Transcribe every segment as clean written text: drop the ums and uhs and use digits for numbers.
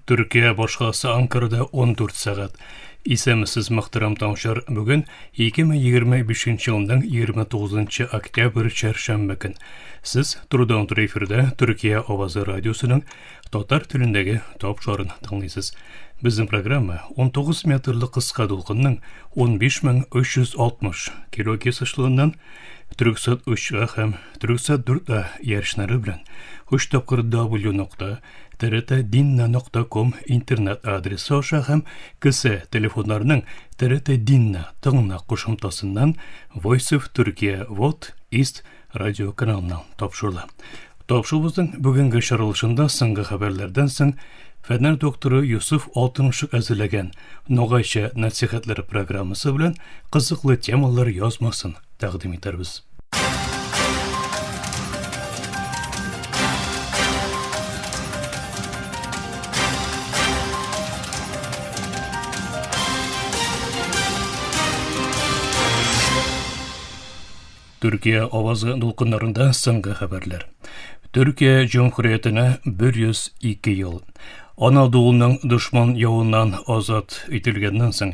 Төркия башкаласы Анкарада 14 сәгать. Исәнмесез, мөхтәрәм тыңлаучылар. Бүген 2025 елның 29 октябрь чәршәмбе көн. Сез турыдан-туры эфирда Төркия авазы радиосының татар телендәге тапшырын тыңлыйсыз. Безнең программа 19 метрлы кыска дулкынның 15360 килогерц очлыгыннан Түрксат 3А һәм Түрксат 4А ярышлары белән 3 тапкыр W нокта trtdinna.com интернет адресы аша һәм кесә телефоннарының TRT Dinna тыңла кушымтасыннан Voice of Turkey World East радио каналыннан тапшырыла. Тапшыруыбызның бүгенге чыгарылышында соңгы хәбәрләрдән соң фәннәр докторы Юсуф Алтынышык әзерләгән Ногайча нәсихәтләр программасы белән кызыклы темалар язмасын тәкъдим итәрбез. Төркия авазы дулкыннарында соңгы хәбәрләр. Төркия Җөмһүриятенә 102 ел. Анадолуның дошман явыннан азат ителгәннән соң,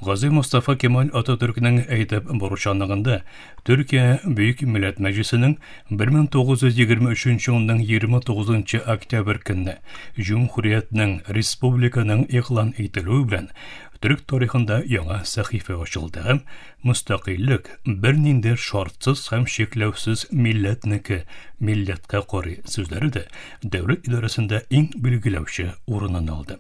Гази Мустафа Кемаль Ататүркнең әйдәп баручанлыгында Төркия Бөек Милләт Мәҗлисенең 1923 елның 29 октябрь көнне Җөмһүриятнең, республиканың игълан ителүе белән төрек тарихында яңа сәхифә ачылды һәм Мөстәкыйльлек, бернинди шартсыз һәм чикләүсез милләтнеке, милләткә карый сүзләре дә дәүләт идарәсендә иң билгеләүче урынын алды.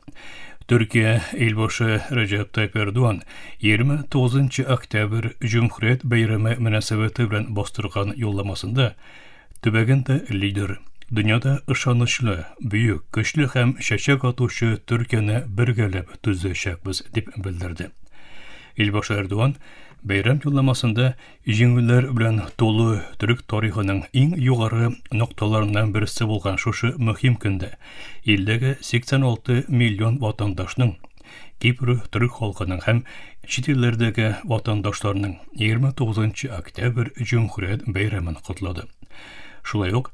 Төркия илбашы Рәҗәп Тайп Эрдоган 29 октябрь Җөмһүрият бәйрәме мөнәсәбәте белән бастырган юлламасында төбәгендә лидер, дөньяда ышанычлы, бөек, көчле һәм чәчәк атучы Төркияне бергәләп төзәчәкбез, дип белдерде. Илбашы Эрдоган бәйрәм юлламасында җиңүләр белән тулы төрек тарихының иң югары нокталарыннан берсе булган шушы мөһим көндә илдәге 86 миллион ватандашның Кипр төрек халкының һәм чит илләрдәге ватандашларның 29 октябрь Җөмһүрият бәйрәмен котлады. Шулай ук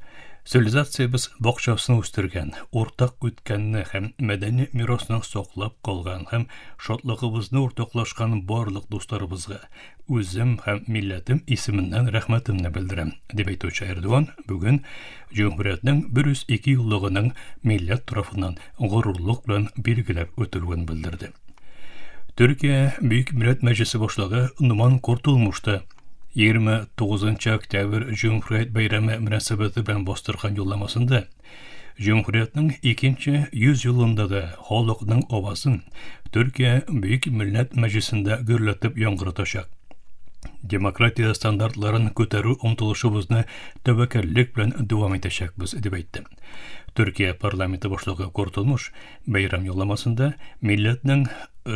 цивилизациябез бакчасын үстергән, уртак үткәнне һәм мәдәни мирасны саклап калган һәм шатлыгыбызны уртаклашкан барлык дусларыбызга үзем һәм милләтем исеменнән рәхмәтемне белдерәм, дип әйтүче Эрдоган бүген җөмһүриятнең 102 еллыгының милләт тарафыннан горурлык белән билгеләп үтелүен белдерде. Төркия Бөек Милләт Мәҗлисе башлыгы Нуман Куртулмуш та 29 октябрь Җөмһүрият бәйрәме мөнәсәбәте белән бастырган юлламасында Җөмһүриятнең икенче 100 елында да халыкның авазын Төркия Бөек Милләт Мәҗлисендә гөрләтеп яңгыратачак. Демократия стандартларын күтәрү омтылышыбызны тәвәккәллек белән дәвам итәчәкбез, дип әйтте. Төркия парламенты башлыгы Куртулмуш бәйрәм юлламасында милләтнең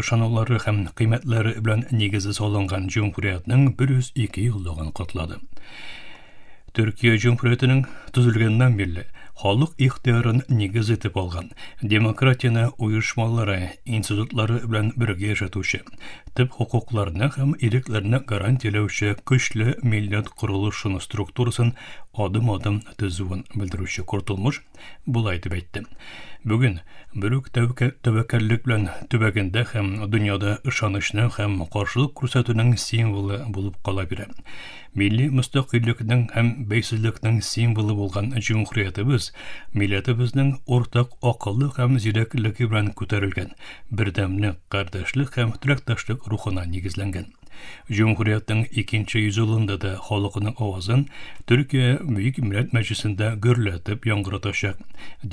ышанулары һәм кыйммәтләре белән нигезе салынган җөмһүриятнең 102 еллыгын котлады. Төркия Җөмһүриятенең төзелгәннән бирле халык ихтыярын нигез итеп алган, демократияне оешмалары, институтлары белән бергә яшәтүче, төп хокукларны һәм ирекләрне гарантияләүче көчле милләт корылышын структурасын адым-адым төзүен белдерүче Куртулмуш болай дип әйтте. Бүген бер үк тәвәккәллек белән төбәгендә һәм дөньяда ышанычның һәм каршылык күрсәтүнең символы булып кала бирә. Милли мөстәкыйльлекнең һәм бәйсезлекнең символы булган җөмһүриятебез милләтебезнең уртак акылы һәм зирәклеге белән күтәрелгән бердәмлек, кардәшлек һәм теләктәшлек рухына нигезләнгән. Җөмһүриятнең икенче йөзелында да халыкның авазын Төркия Бөек Милләт Мәҗлисендә гөрләтеп яңгыратачак.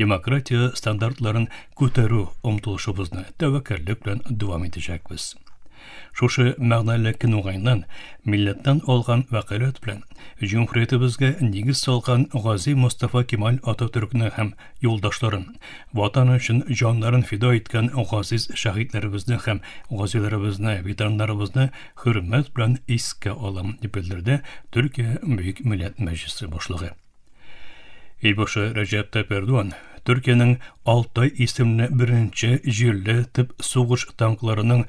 Демократия стандартларын күтәрү омтылышыбызны тәвәккәллек белән дәвам итәчәкбез. Шушы мәгънәле көн уңаеннан милләттән алган вәкаләт белән җөмһүриятебезгә нигез салган Гази Мостафа Кемаль Ататүркне һәм юлдашларын, Ватан өчен җаннарын фида иткән газиз шәһитләребезне һәм газиләребезне, ветераннарыбызны хөрмәт белән искә алам, дип белдерде Төркия Бөек Милләт Мәҗлисе башлыгы. Илбашы Рәҗәп Тайп Эрдоган Төркиянең Алтай исемле беренче җирле төп сугыш танкларының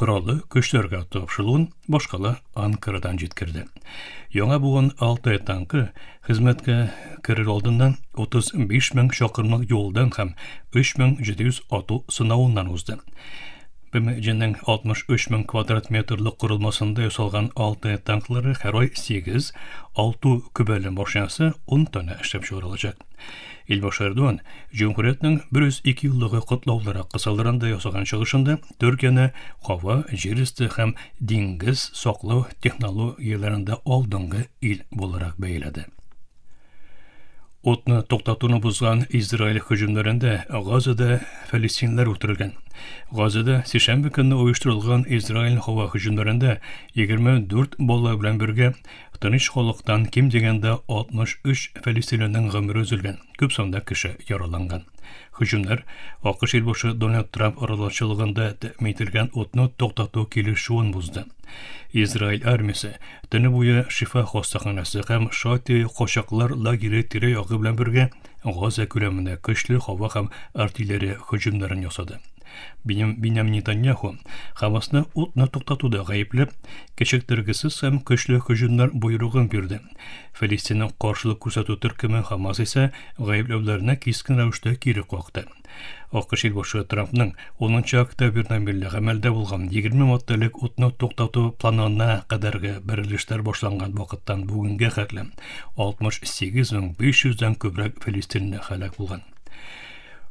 кораллы көчләргә тапшырылуын башкала Анкарадан җиткерде. Яңа буын Алтай танкы хезмәткә керер алдыннан 35 мең чакрымлык юлдан һәм 3700 ату сынавыннан узды. БМҖнең 63 мең квадрат метрлык корылмасында ясалган Алтай танклары һәр ай 8, 6 көбәле машинасы 10 тонна эшләп чыгарылачак. Илбашы Эрдоган Җөмһүриятнең 102 еллыгы котлаулары кысаларында ясаган чыгышында Төркияне һава, җир өсте һәм диңгез саклау технологияләрендә алдынгы ил буларак бәяләде. Утны туктатуны бозган Израиль һөҗүмнәрендә Газада фәлестинләр үтерелгән. Газада сишәмбе көнне оештырылган Израиль һава һөҗүмнәрендә 24 бала белән бергә тыныч халыктан ким дигәндә 63 фәлестинленең гомере өзелгән, күп санда кеше яраланган. Һөҗүмнәр АКШ илбашы Дональд Трамп аралашчылыгында тәэмин ителгән утны туктату килешүен бозды. Израиль армиясе төне буе Шифа хастаханәсе һәм Шати качаклар лагере тирә-ягы белән бергә Газа күләмендә көчле һава һәм артиллерия һөҗүмнәрен ясады. Биньямин Нетаньяху Хамасны утны туктатуда гаепләп, кичектергесез һәм көчле һөҗүмнәр боерыгын бирде. Фәлестинның каршылык күрсәтү төркеме Хамас исә гаепләүләрне кискен рәвештә кире какты. АКШ илбашы Трампның 10 октябрьдән бирле гамәлдә булган 20 маддәлек утны туктату планына кадәрге бәрелешләр башланган вакыттан бүгенгә хәтле 68 500-дән күбрәк фәлестинле һәлак булган.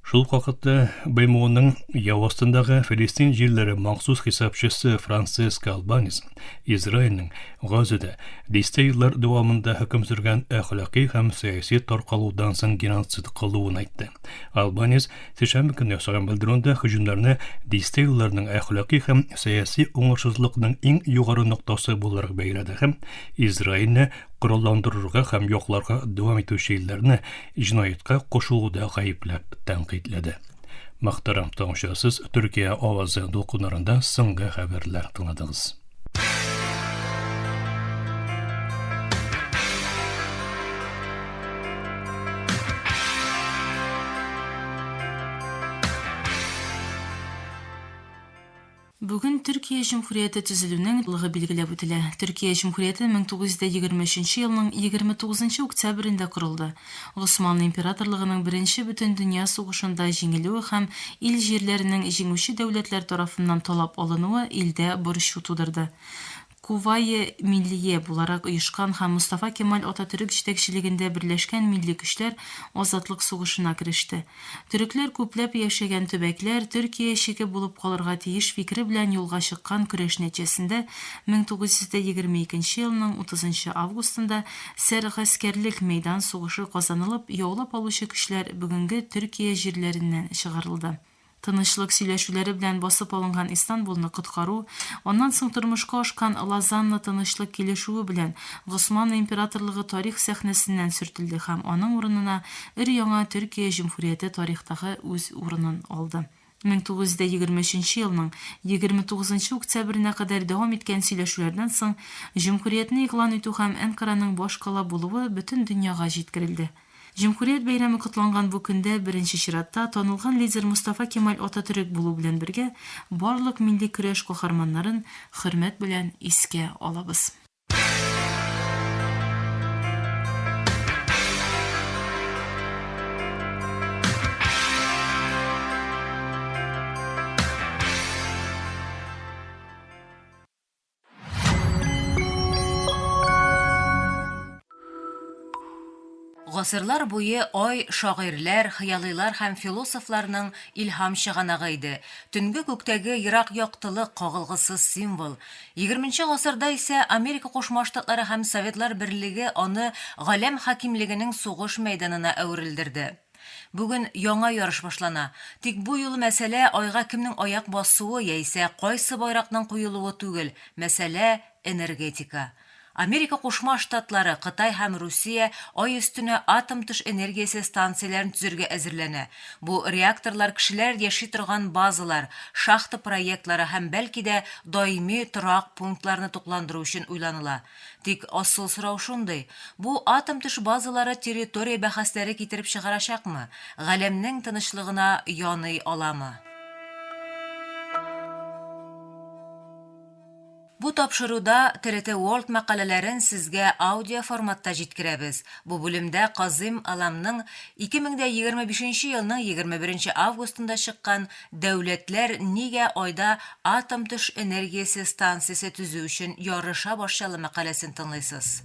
Шул ук вакытта БМОның яу астындагы Филистин җирләре махсус хисапчысы Франциско Албанис Израильнең Газада дистә еллар дәвамында хөкем сөргән әхлакый һәм сәяси таркалудан соң геноцид кылуын әйтте. Албанис сишәмбе көнне ясаган белдерүендә һөҗүмнәрне дистә елларның әхлакый һәм сәяси уңышсызлыкның иң югары ноктасы буларак бәяләде һәм Израильне коралландырырга һәм якларга дәвам итүче илләрне җинаятькә кушылуда гаепләп тәнкыйтьләде. Мөхтәрәм тыңлаучылар, сез Төркия авазы дулкыннарында соңгы хәбәрләр тыңладыгыз. Бүген Төркия Җөмһүрияте төзелүнең лыгы билгеләп үтелә. Төркия Җөмһүрияте 1923 елның 29 октябрендә корылды. Госманлы императорлыгының Беренче бөтендөнья сугышында җиңелүе һәм ил җирләренең җиңүче дәүләтләр тарафыннан талап алынуы илдә борчу тудырды. Кувайи Миллие буларак оешкан һәм Мостафа Кемаль Ататөрек җитәкчелегендә берләшкән милли көчләр азатлык сугышына кереште. Төрекләр күпләп яшәгән төбәкләр Төркия чиге булып калырга тиеш фикере белән юлга чыккан көрәш нәтиҗәсендә 1922 елның 30 нчы августында сәргаскәрлек мәйдан сугышы казанылып, яулап алучы көчләр бүгенге Төркия җирләреннән чыгарылды. Тынычлык сөйләшүләре белән басып алынган Истанбулны коткару, аннан соң тормышка ашкан Лозанна тынычлык килешүе белән Госманлы императорлыгы тарих сәхнәсеннән сөртелде һәм аның урынына өр-яңа Төркия җөмһүрияте тарихтагы үз урынын алды. 1923 елның 29 октябренә кадәр дәвам иткән сөйләшүләрдән соң җөмһүриятне игълан итү һәм Әнкараның башкала булуы бөтен дөньяга җиткерелде. Җөмһүрият бәйрәме котланган бу көндә беренче чиратта танылган лидер Мостафа Кемаль Ататөрек булу белән бергә барлык милли көрәш каһарманнарын хөрмәт белән искә алабыз. Гасырлар буе ай шагыйрьләр, хыялыйлар һәм философларның илһам чыганагы иде. Төнге күктәге ерак яктылык, кагылгысыз символ. Егерменче гасырда исә Америка Кушма Штатлары һәм Советлар Берлеге аны галәм хакимлегенең сугыш мәйданына әверелдерде. Бүген яңа ярыш башлана. Тик бу юлы мәсьәлә айга кемнең аяк басуы яисә кайсы байракның куелуы түгел, мәсьәлә, энергетика. Америка Кушма Штатлары, Кытай һәм Русия ай өстенә атом-төш энергиясе станцияләрен төзергә әзерләнә. Бу реакторлар кешеләр яши торган базалар, шахта проектлары һәм, бәлки дә, даими торак пунктларны тукландыру өчен уйланыла. Тик асыл сорау шундый, бу атом-төш базалары территория бәхәсләре китереп чыгарачакмы, галәмнең тынычлыгына яный аламы? Бу тапшыруда TRT World мәкаләләрен сезгә аудио форматта җиткерәбез. Бу бүлемдә Казыйм Аламның 2025 елның 21 августында чыккан Дәүләтләр нигә Айда атом-төш энергиясе станциясе төзү өчен ярыша башчалы мәкаләсен тыңлыйсыз.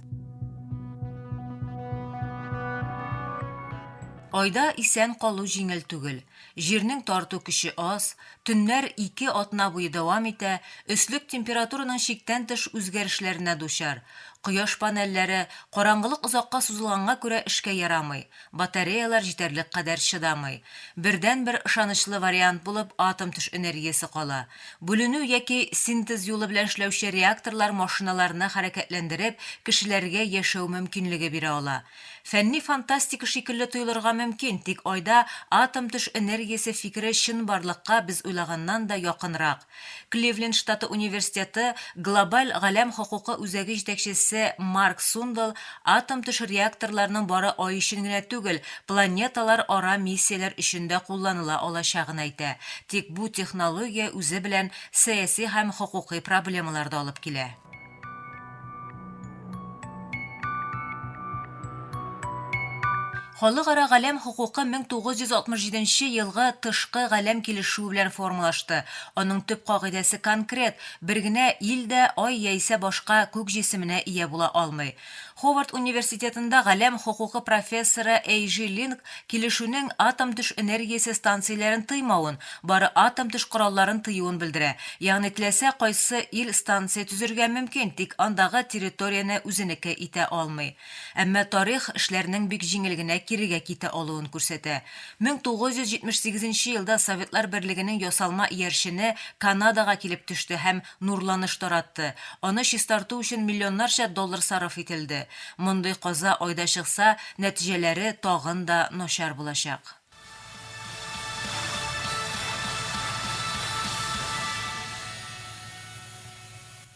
Айда исән калу җиңел түгел. Җирнең тарту көче аз, төннәр ике атна буе дәвам итә, өслек температураның чиктән тыш үзгәрешләренә дучар. Кояш панельләре, караңгылык озакка сузылганга күрә эшкә ярамый, батареялар җитәрлек кадәр чыдамый. Бердәнбер ышанычлы вариант булып атом-төш энергиясе кала. Бүленү яки синтез юлы белән эшләүче реакторлар машиналарны хәрәкәтләндереп, кешеләргә яшәү мөмкинлеге бирә ала. Фәнни фантастика шикелле тоелырга мөмкин, тик Айда атом-төш энергиясе фикере чынбарлыкка без уйлаганнан да якынрак. Кливленд штаты университеты Глобаль галәм хокукы үзәге җитәкчесе Марк Сундал атом-төш реакторларының бары Ай өчен генә түгел, планеталар ара миссияләр өчен дә кулланыла алачагын әйтә. Тик бу технология үзе белән сәяси һәм хокукый проблемалар да алып килә. Халыкара галәм хокукы 1967 елгы Тышкы галәм килешүе белән формалашты. Аның төп кагыйдәсе конкрет, бер генә ил дә Ай яисә башка күк җисеменә ия була алмый. Ховард университетында галәм хокукы профессоры Эй Жи Линг килешүнең атом-төш энергиясе станцияләрен тыймавын, бары атом-төш коралларын тыюын белдерә. Ягъни теләсә кайсы ил станция төзергә мөмкин, тик андагы территорияне үзенеке итә алмый. Әмма тарих эшләрнең бик җиңел генә кирегә китә алуын күрсәтә. 1978 нче елда Советлар Берлегенең ясалма иярчене Канадага килеп төште һәм нурланыш таратты, аны чистарту өчен миллионнарча доллар сарыф ителде. Мондый каза Айда чыкса, нәтиҗәләре тагын да начар булачак.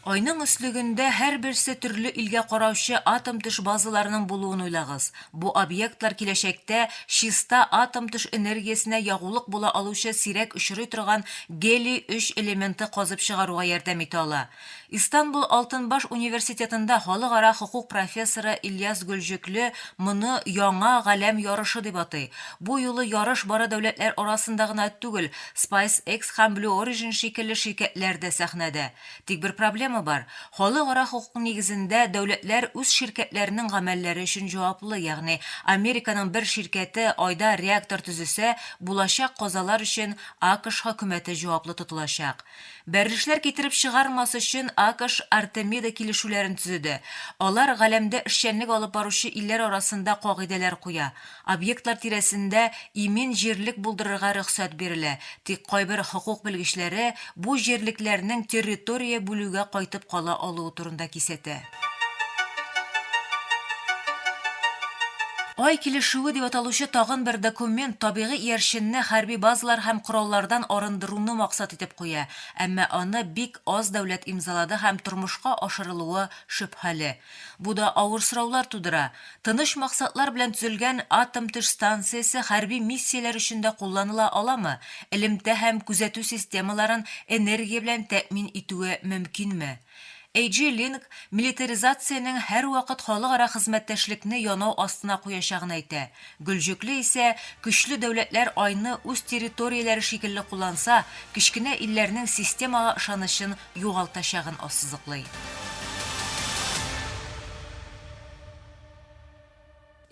Айның өслегендә һәрберсе төрле илгә караучы атом-төш базаларының булуын уйлагыз. Бу объектлар киләчәктә чиста атом-төш энергиясенә ягулык була алучы сирәк очрый торган гелий-3 элементы казып чыгаруга ярдәм итә ала. Истанбул Алтынбаш университетында халыкара хокук профессоры Ильяс Гөлҗекле моны яңа галәм ярышы дип атый. Бу юлы ярыш бары дәүләтләр арасында гына түгел, SpaceX һәм Blue Origin шикелле ширкәтләр дә сәхнәдә. Тик бер проблема бар, халыкара хокук нигезендә дәүләтләр үз ширкәтләренең гамәлләре өчен җаваплы, ягъни Американың бер ширкәте Айда реактор төзесә, булачак казалар өчен АКШ хөкүмәте җаваплы тотылачак. Бәрелешләр китереп чыгармас өчен АКШ Артемида килешүләрен төзеде. Алар галәмдә эшчәнлек алып баручы илләр арасында кагыйдәләр куя. Объектлар тирәсендә имин җирлек булдырырга рөхсәт бирелә, тик кайбер хокук белгечләре бу җирлекләрнең территория бүлүгә кайтып кала алуы турында кисәтә. Ай килешүе дип аталучы тагын бер документ табигый иярченне хәрби базалар һәм кораллардан арындыруны максат итеп куя, әмма аны бик аз дәүләт имзалады һәм тормышка ашырылуы шөбһәле. Бу да авыр сораулар тудыра. Тыныч максатлар белән төзелгән атом-төш станциясе хәрби миссияләр өчен дә кулланыла аламы, элемтә һәм күзәтү системаларын энергия белән тәэмин итүе мөмкинме? AG Link милитаризациянең һәрвакыт халыкара хезмәттәшлекне янау астына куячагын әйтә. Гөлҗекле исә, көчле дәүләтләр Айны үз территорияләре шикелле кулланса, кечкенә илләрнең системага ышанычын югалтачагын ассызыклый.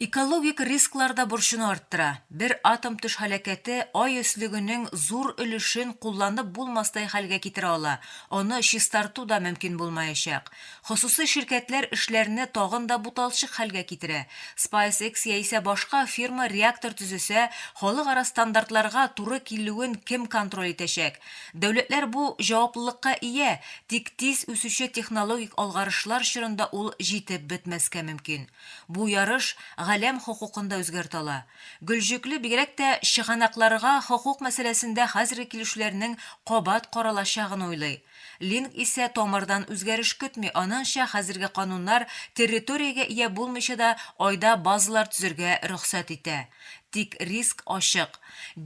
Экологик рисклар да борчуны арттыра. Бер атом-төш һәлакәте Ай өслегенең зур өлешен кулланып булмастай хәлгә китерә ала, аны чистарту да мөмкин булмаячак. Хосусый ширкәтләр эшләрне тагын да буталчык хәлгә китерә. SpaceX яисә башка фирма реактор төзесә, халыкара стандартларга туры килүен кем контроль итәчәк? Дәүләтләр бу җаваплылыкка ия, тик тиз үсүче технологик алгарышлар чорында ул җитеп бетмәскә мөмкин. Бу ярыш галәм хокукын да үзгәртә ала. Гөлҗекле бигрәк тә чыганакларга хокук мәсьәләсендә хәзерге килешүләрнең кабат каралачагын уйлый. Линк исә тамырдан үзгәреш көтми, аныңча, хәзерге кануннар территориягә ия булмыйча да Айда базалар төзергә рөхсәт итә. Тик риск ачык.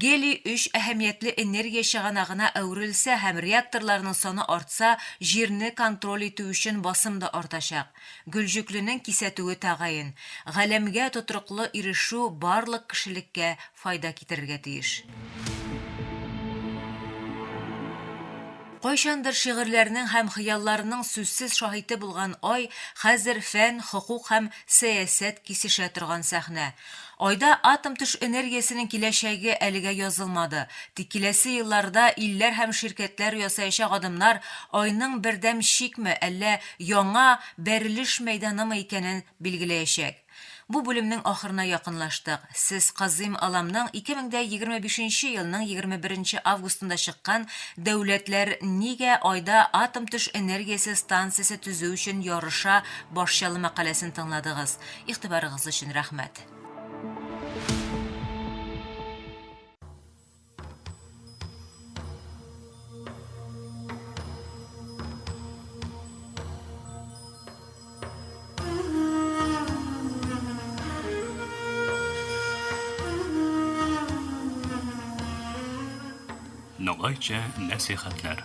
Гелий-3 әһәмиятле энергия чыганагына әверелсә һәм реакторларның саны артса, Җирне контроль итү өчен басым да артачак. Гөлҗекленең кисәтүе тәгаен, Галәмгә тотрыклы ирешү барлык кешелеккә файда китерергә тиеш. Кайчандыр шигырьләрнең һәм хыялларның сүзсез шаһиты булган Ай хәзер фән, хокук һәм сәясәт кисешә торган сәхнә. Айда атом-төш энергиясенең киләчәге әлегә язылмады. Тик киләсе елларда илләр һәм ширкәтләр ясаячак адымнар Айның бердәм чикме, әллә яңа бәрелеш мәйданымы икәнен билгеләячәк. Бу бүлемнең ахырына якынлаштык. Сез Казыйм Аламның 2025 нче елның 21 нче августында чыккан Дәүләтләр нигә Айда атом-төш энергиясе станциясе төзү өчен ярыша башчалы мәкаләсен тыңладыгыз. Игътибарыгыз өчен рәхмәт. Ногайча нәсихәтләр.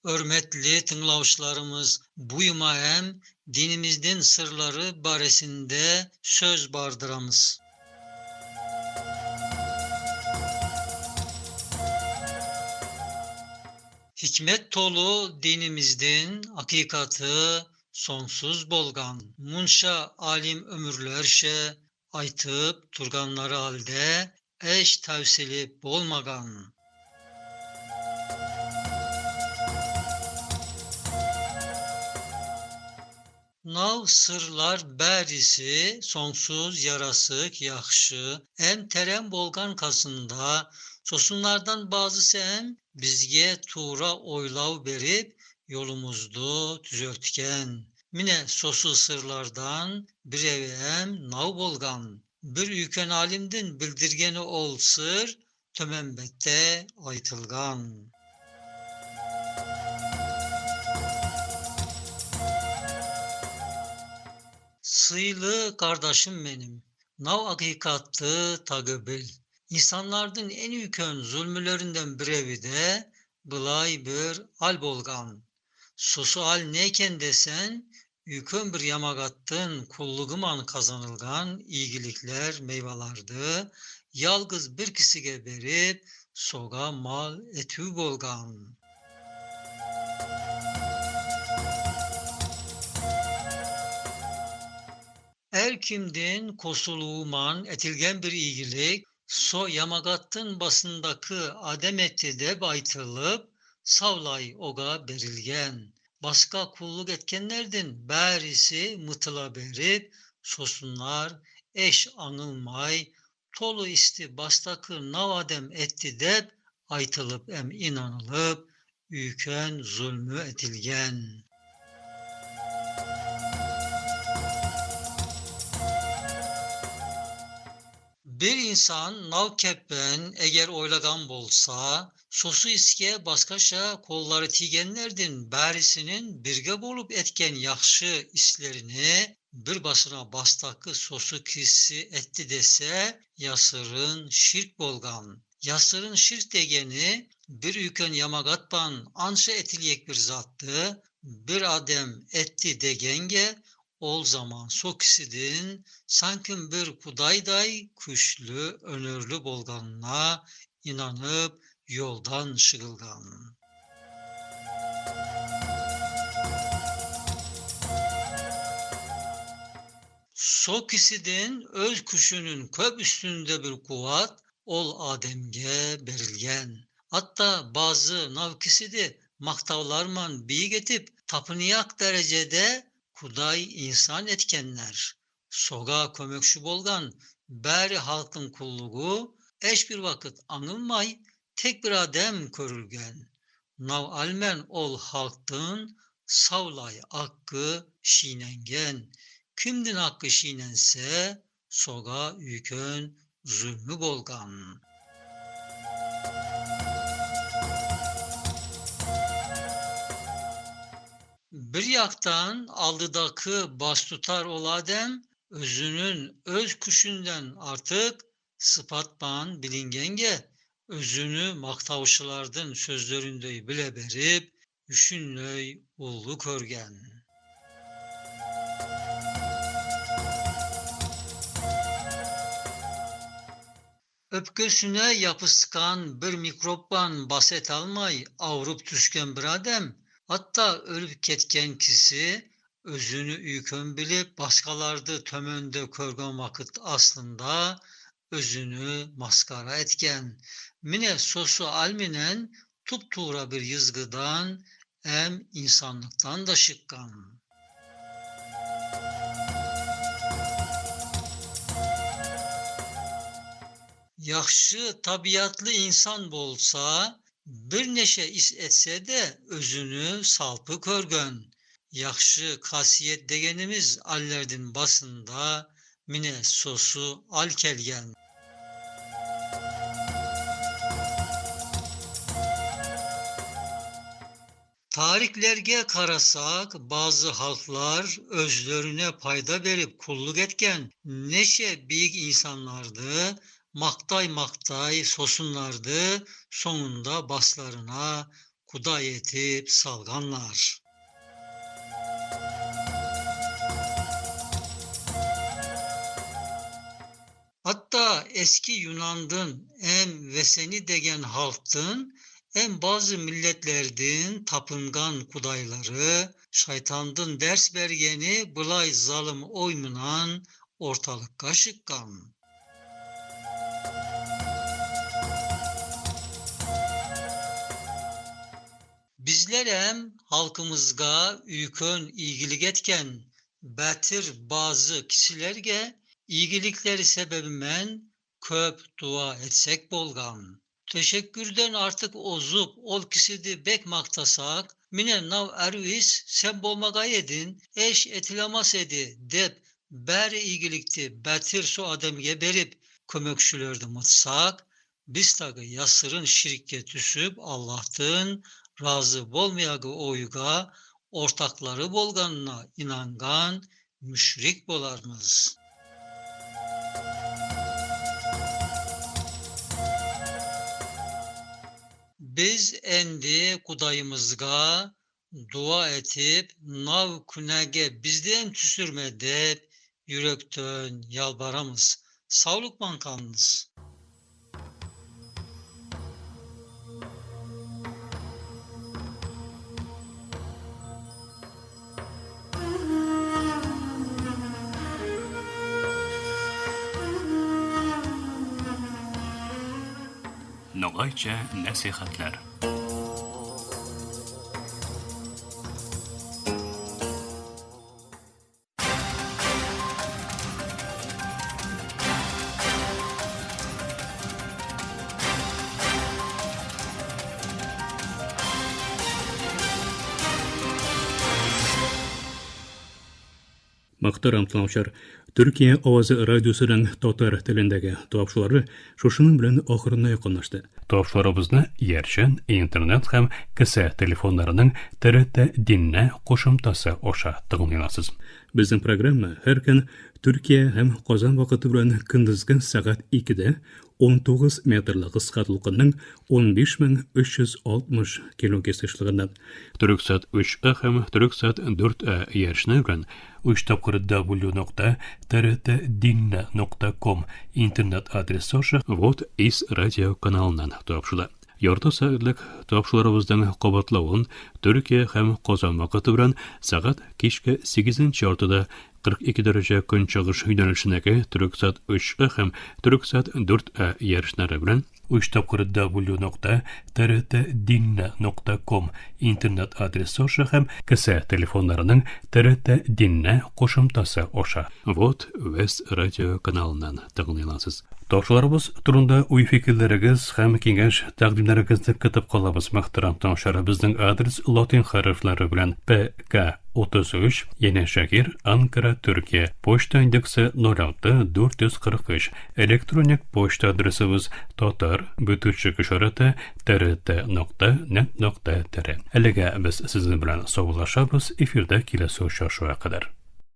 Hürmetli tınglavçılarımız, buyuma hem dinimizin sırları baresinde söz bardıramız. Hikmet tolu dinimizin hakikati sonsuz bolgan. Munşa alim ömürlerşe aytıp turganları halde eş tavsili bolmagan. Nav sırlar bərisi sonsuz yarasık yaxşı, em terem bolgan kasında, sosunlardan bazısı em bizge tuğra oylav berip yolumuzdu düzeltken. Mine sosu sırlardan bir evi em nav bolgan. Bir üyken alimdin bildirgeni ol sır, tömenbette aytılgan. Sıylı kardeşim benim, nav hakikatı tagı bil. İnsanlardan en üyken zulmülerinden birevi de bılay bir al bolgan. Sosu al neyken desen, üyken bir yamagattın kulluguman kazanılgan iyilikler meyvelardı. Yalgız bir kişiye berip soga mal etü bolgan. Er kimdin kosuluğuman etilgen bir iyilik, so yamagattın basındakı adem etti de baytılıp, savlay oga berilgen. Başka kulluk etkenlerdin bərisi mıtıla berip, sosunlar eş anılmay, tolu isti bastakı nav adem etti dep, aytılıp em inanılıp, üyken zulmü etilgen. Bir insan nav keppen eğer oylagan bolsa, sosu iske başkaşa kolları tigenlerdin bärisinin birge bolup etken yaxşı islerini bir basına bastakı sosu kisi etti dese yasırın şirk bolgan. Yasırın şirk degeni bir üyken yamagatpan anşa etilyek bir zattı, bir adem etti degenge ol zaman sokisidin sanki bir kudayday güçlü, önörlü bolganına inanıp yoldan şığılgan. Sokisidin öz kuşunun köp üstünde bir kuvat ol ademge berilgen. Hatta bazı navkisidi maktavlarman biyik etip tapınıyak derecede Kuday insan etkenler, soga kömökşü bolgan, bäri halkın kulluğu, eş bir vakit anılmay, tek bir adem körülgen. Nav almen ol halktın, savlay hakkı şiynengen. Kimdin hakkı şiynense, soga yükön zulmü bolgan. Bir yaqtan aldıdakı bas tutar ol adam özünün öz küçünden artık sıpatman bilingenge özünü maqtavşılardın sözlerindey bile berip düşünley ullu körgen. Öpkesine yapıskan bir mikropban baset almay avrup düşken bir adam, hatta ölüp ketken kisi özünü üykön bilip başkalardı tömönde körgen vakit aslında özünü maskara etken. Mine sosu alminen tuptuğra bir yızgıdan em insanlıktan da şıkkan. Yaxşı tabiatlı insan bolsa, bir neşe is etse de özünü salpı körgön. Yaxşı kasiyet degenimiz allerdin basında mine sosu al kelgen. Tarihlerge karasak bazı halklar özlerine payda verip kulluk etken neşe büyük insanlardı, maktay maktay sosunlardı, sonunda baslarına kuday etip salganlar. Hatta eski Yunandın em veseni degen halktın, em bazı milletlerdin tapıngan kudayları, şeytandın ders bergeni bılay zalim oymunan ortalıkka şıkkan. Bizler hem halkımızga üykön iyilik etken bətir bazı kişilerge iyilikleri sebebimen köp dua etsek bolgan. Teşekkürden artık ozup ol kisidi bek maktasak, mine nav ervis sen bolmaga edin, eş etilemez edi dep beri iyilikti bətir su ademge berip kömökşülerde mıtsak, biz tagı yasırın şirke düşüp Allah'tın razı bolmayağı oyuga ortakları bolganına inangan müşrik bolarmız. Biz endi kudayımızga dua etip nav künege bizden tüsürme dep yürekten yalvaramız. Sağlık kalınız. Nogaycha nasihatlar. Мөхтәрәм тыңлаучылар, Төркия авазы радиосының татар телендәге тапшырулары шушының белән ахырына якынлашты. Тапшыруларыбызны иярчен интернет һәм кесә телефоннарының ТРТ Динне кушымтасы аша тыңлый аласыз. Безнең программа һәр көн Төркия һәм Казан вакыты белән көндезге сәгать 2-дә 19 метрлы кыска дулкынның 15360 килогерц ешлыгыннан Төрексат 3А һәм Төрексат 4А иярчене белән 3 тапкыр w.trtdinne.com интернет адресы аша Вот из радио каналыннан тапшыла. Ярты сәгатьлек тапшыруларыбызның кабатлавын Төркия һәм Казан вакыты белән сәгать кичке 8:30-да 42 дәрәҗә көнчыгыш юнәлешендәге Төрексат 3А һәм Төрексат 4А иярченнәре белән 3 тапкыр w.trtdinne.com интернет адресы аша һәм кесә телефоннарының ТРТ Динне кушымтасы аша Вот Вест радио каналыннан тыңлый аласыз. Тапшыруларыбыз турында уй фикерләрегез һәм киңәш тәкъдимнәрегезне көтеп калабыз. Мөхтәрәм тыңлаучылар, безнең адрес латин хәрефләре белән P K 33, Yenişehir, Ankara, Türkiye. Почта индексы 06 443. Электроник почта адресыбыз татар бөтүчек ишарәте trt.net.tr. Әлегә без сезнең белән саубуллашабыз, эфирдә киләсе очрашуга кадәр.